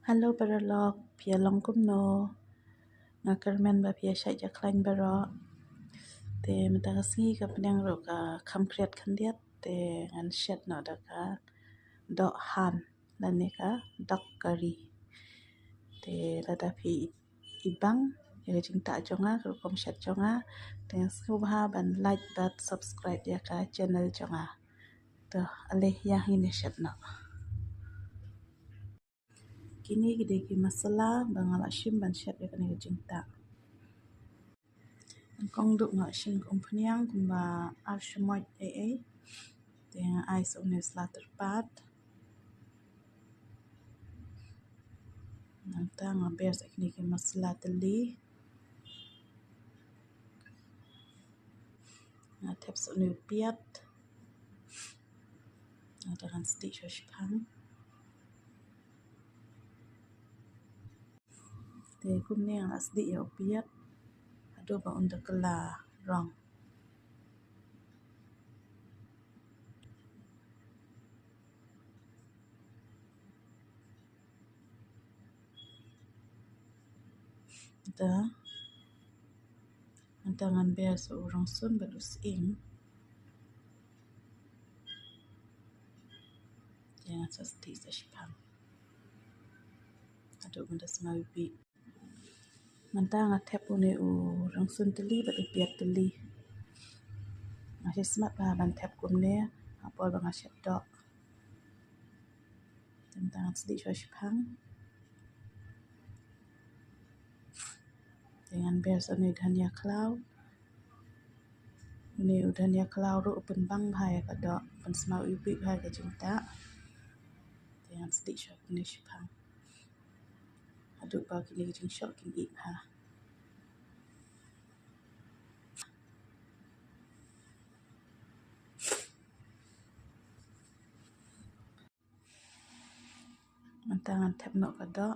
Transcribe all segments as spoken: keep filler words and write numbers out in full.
Hello paralok, phi ïa long kumno? Nga kyrmen ba phi ïa shait ïa khlaiñ baroh. Te mynta ka sngi ka pdeng ruh ka kham khriat khyndiat, te ngan shet noh da ka doh han lane ka duck curry. Te lada phi i bang ïa ka jingtah jong nga, ka rukom shet jong nga, te nga sngewbha ban like bad subscribe ïa ka channel jong nga. To ale ïa ngin ïa shet noh. Kine ki dei ki masala ba nga la shim ban shet ïa kane ka jingtah. Nyngkong duh nga la shim ka umphniang kumba ar shamoit ei ei. Te nga ai sa une u sla tyrpad. Nangta nga ber sa kine ki masala tylli. Nga thep sa une u piat. Nangta ngan sdieh shuwa shiphang. Te kumne nga la sdieh ïa u piat haduh ba un da kylla rong. Da Mynta ngan ber sa u rangsun bad u sying. Te ngan sa sdieh sa shiphang haduh ban da sma u bih. Mynta nga thep une u rangsun tylli bad u piat tylli. Nga shismat bha ban thep kumne ha por ba nga shet doh. Te mynta ngan sdieh shuwa shiphang. Te ngan ber sa une u dhania khlaw. Une u dhania khlaw ruh u pynbang bha ïa ka doh, pynsma u bih bha ïa ka jingtah. Te ngan sdieh shuwa kumne shiphang haduh ba kine ki jingshoh kin ih bha. Mynta ngan thep noh ka doh.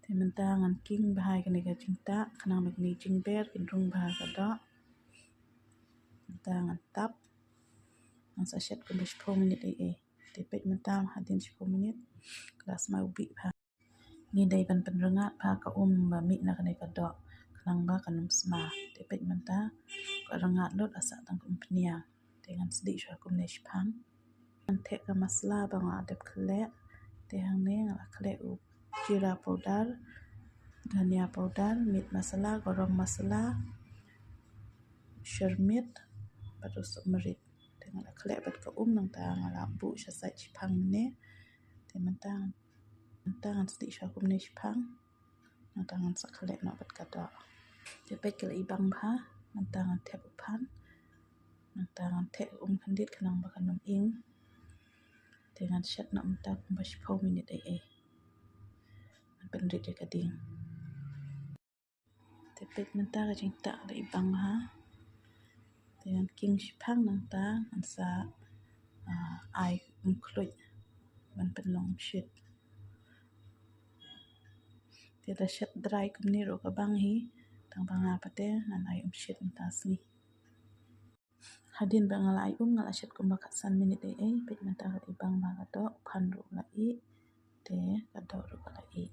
Te mynta ngan king bha ïa kane ka jingtah khnang ba kine ki jingber kin rung bha ha ka doh. Mynta ngan tap. Ngan sa shet kumba shiphew minit ei ei. Te peit mynta hadien shiphew minit ka la sma u bih bha. Ngi dei ban pynrngat bha ka um ba mih na kane ka doh khnang ba kan ym sma. Te peit mynta ka rngat lut, la sah tang ka umphniang. Te ngan sdieh shuwa kumne shiphang. Ngan theh ka masala ba nga la dep khleh. Te hangne nga la khleh u jeera powder, dhania powder, meat masala, garam masala, shyrmit bad u sopmarit. Te nga la khleh bad ka um, nangta nga la buh sha sait shiphang mynne. Te mynta, mynta ngan sdieh shuwa kumne shiphang. Nangta ngan sa khleh noh bad ka doh. Te peit ka la ibang bha. Mynta ngan thep u phan. Nangta ngan theh um khyndiat khnang ba kan ym ing. Te ngan shet noh mynta kumba shiphew minit ei ei. Ngan pynrit ïa ka ding. Te peit mynta ka jingtah ka la ibang bha. Te ngan king shiphang, nangta ngan sa, ah, ai umkhluit ban pynlong umshit. Te da shet dry kumne ruh ka bang hi, tang ba nga pat te ngan ai umshit mynta sngi. Hadien ba nga la ai um, nga la shet kumba khatsan minit ei ei. Peit mynta ka la ibang bha ka doh, u phan ruh u la ih, te ka doh ruh ka la ih.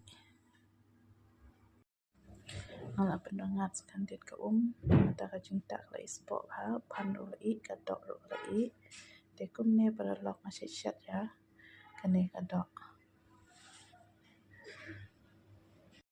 Nga la pynrngat sa khyndiat ka um, mynta ka jingtah ka la ispoh bha, u phan ruh u la ih, ka doh ruh ka la ih. Te kumne paralok nga shet shet ïa kane ka doh.